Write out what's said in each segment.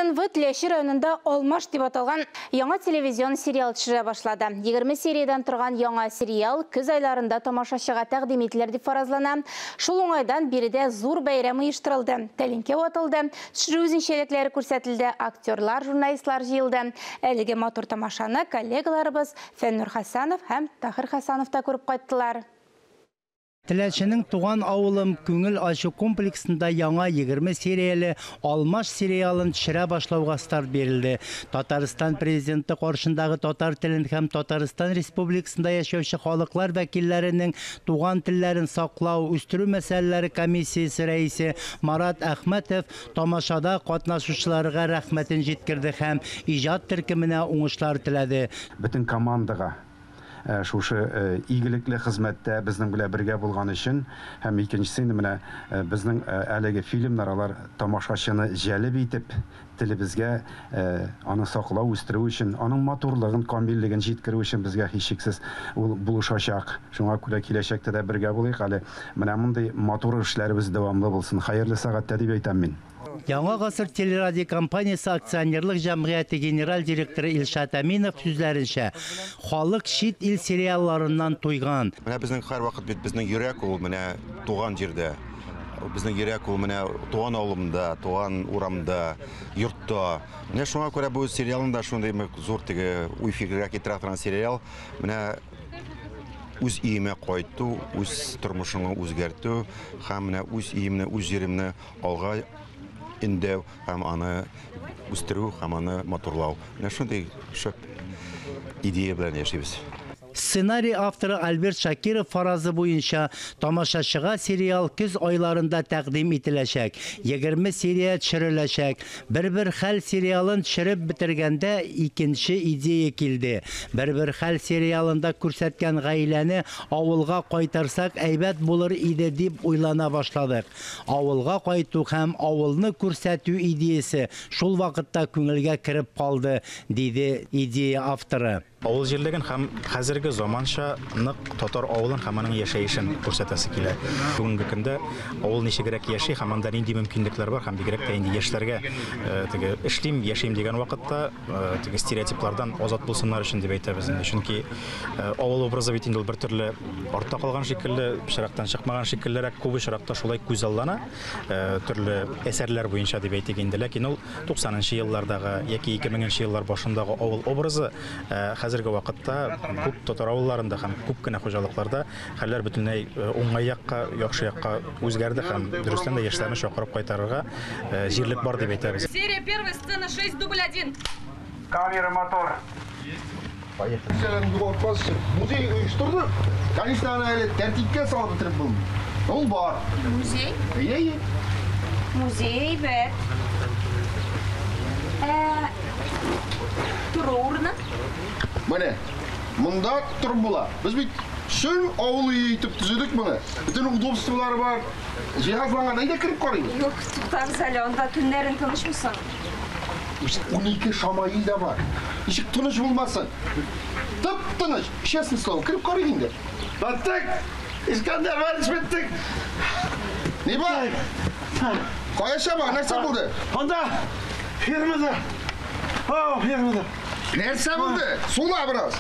ТНВ Теләче районында Алмаш дип аталган яңа телевизион сериал төшерә башлады. 20 сериядән торган яңа сериал көз айларында тамашачыга тәкъдим ителер дип фаразлана. Шул уңайдан биредә зур бәйрәм оештырылды. Тәлинкә ватылды, төшерү үзенчәлекләре күрсәтелде, актерлар, журналистлар җыелды. Әлеге матур тамашаны коллегаларыбыз Фәннур Хәсәнов һәм Таһир Хәсәнов та күреп кайттылар. Теләченең туган авылым күңел ачу комплексында яңа 20 серияле Алмаш сериалын төшерә башлауга старт бирелде. Татарстан президенты каршындагы татар телен һәм Татарстан Республикасында яшәүче халыклар вәкилләренең туган телләрен саклау, үстерү мәсьәләләре комиссиясе рәисе Марат Әхмәтов тамашада катнашучыларга рәхмәтен җиткерде һәм иҗат төркеменә уңышлар теләде. Бөтен командага шушы игелекле хезмәттә безнең белән бергә булган өчен, һәм икенчесе инде менә безнең әлеге фильмнар алар тамашачыны җәлеп итеп телебезгә аны саклау, үстерү өчен, аның матурлыгын, камиллеген җиткерү өчен безгә һичшиксез ул булышачак. Шуңа күрә киләчәктә дә бергә булыйк әле. Менә мондый матур эшләребез дәвамлы булсын. Хәерле сәгатьтә дип әйтәм мин. Яңа гасыр телерадиокомпаниясе акционерлык җәмгыяте генераль директоры Илшат Әминов сүзләренчә, халык чит ил сериалларыннан туйган. Менә безнең һәрвакыт бит безнең йөрәк ул менә туган җирдә. Безнең йөрәк ул менә туган авылымда, туган урамда, йортта. Менә шуңа күрә бу сериалның да шундый зур теге уй-фикергә китерә торган сериал. Менә үз өемә кайту, үз тормышыңны үзгәртү һәм менә үз өемне, үз җиремне алга өндәү һәм аны үстерү һәм аны матурлау. Менә шундый шәп идея белән яшибез. Сценарий авторы Альберт Шакиров фаразы буенча тамашачыга сериал көз айларында тәкъдим ителәчәк. 20 серия төшереләчәк. Бер-бер хәл сериалын төшереп бетергәндә икенче идея килде. Бер-бер хәл сериалында күрсәткән гаиләне авылга кайтарсак әйбәт булыр иде дип уйлана башладык. Авылга кайту һәм авылны күрсәтү идеясе шул вакытта күңелгә кереп калды, диде идея авторы. Авыл җирлеген һәм хәзерге заманча нык татар авылын һәм аның яшәешен күрсәтәсе килә. Бүгенге көндә авыл ничегрәк яши һәм анда нинди мөмкинлекләр бар һәм бигрәк тә инде яшьләргә теге эшлим, яшим дигән вакытта теге стереотиплардан азат булсыннар өчен дип әйтәбез инде. Чөнки авыл образы бит инде ул бер төрле артта калган шикелле, пычрактан чыкмаган шикеллерәк, күп очракта шулай күзаллана, төрле әсәрләр буенча дип әйтик инде. Ләкин ул 90-нчы еллардагы яки 2000-нче еллар башындагы авыл образы хәзерге вакытта күп татар авылларында һәм күп кенә хуҗалыкларда хәлләр бөтенләй уңай якка, яхшы якка үзгәрде һәм дөрестән дә яшьләрне чакырып кайтарырга җирлек бар дип әйтәбез. Серия 1, сцена 6, дубль 1. Камера, мотор. Поехали. Музей оештырдык. Конечно, аны әле тәртипкә салып бетереп булмый. Ул бар. Музей? Әйе. Музей бер. Тору урыны? Менә, монда торып була. Без бит чын авыл өе итеп төзедек моны. Бөтен удобстволары бар. Җиһазланган. Әйдә кереп карыйбыз. Юк, туктагыз әле, анда төннәрен тынычмы соң? 12 шамаил дә бар. Ничек тыныч булмасын? Тып-тыныч, честное слово, кереп карыйк инде. Баттык! Искәндәр, вариш биттек! Ни бар? Кая чаба, нәрсә булды? Анда, фермада. Ау, фермада. Нәрсә булды? Сула бераз.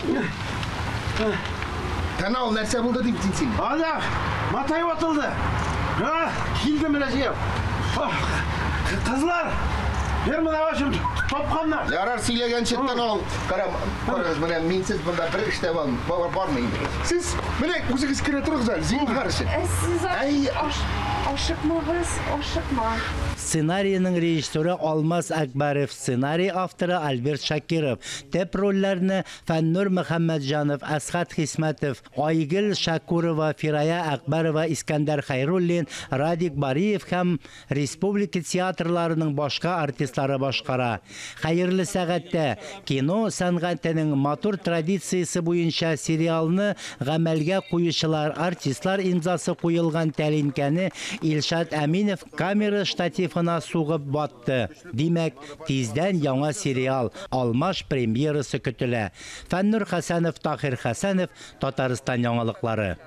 Канал нәрсә булды дип син? Анда, матай ватылды. Ха, килде менә җыеп. Кызлар, фермада башым тапканнар. Ярар, сөйләгән четтән ал. Кара, карагыз, менә минсез монда бер эш тә бармый инде. Сез менә үзегез керә торыгыз әле, зинһар өчен. Сез ашыкмагыз, ашыкма. Сценарийның режиссеры Алмаз Әкбәров, сценарий авторы Альберт Шакиров. Төп рольләрне Фәннур Мөхәммәтҗанов, Әсхәт Хисмәтов, Айгөл Шакурова, Фирая Әкбәрова, Искәндәр Хәйруллин, Радик Бариев һәм республика театрларының башка артистлары башкара. Хәерле сәгатьтә кино сәнгатенең матур традициясе буенча сериалны гамәлгә куючылар, артистлар имзасы куелган тәлинкәне Илшат Әминов камера штативына сугып батты. Димәк, тиздән яңа сериал Алмаш премьерасы көтелә. Фәннур Хәсәнов, Таһир Хәсәнов, Татарстан яңалыклары.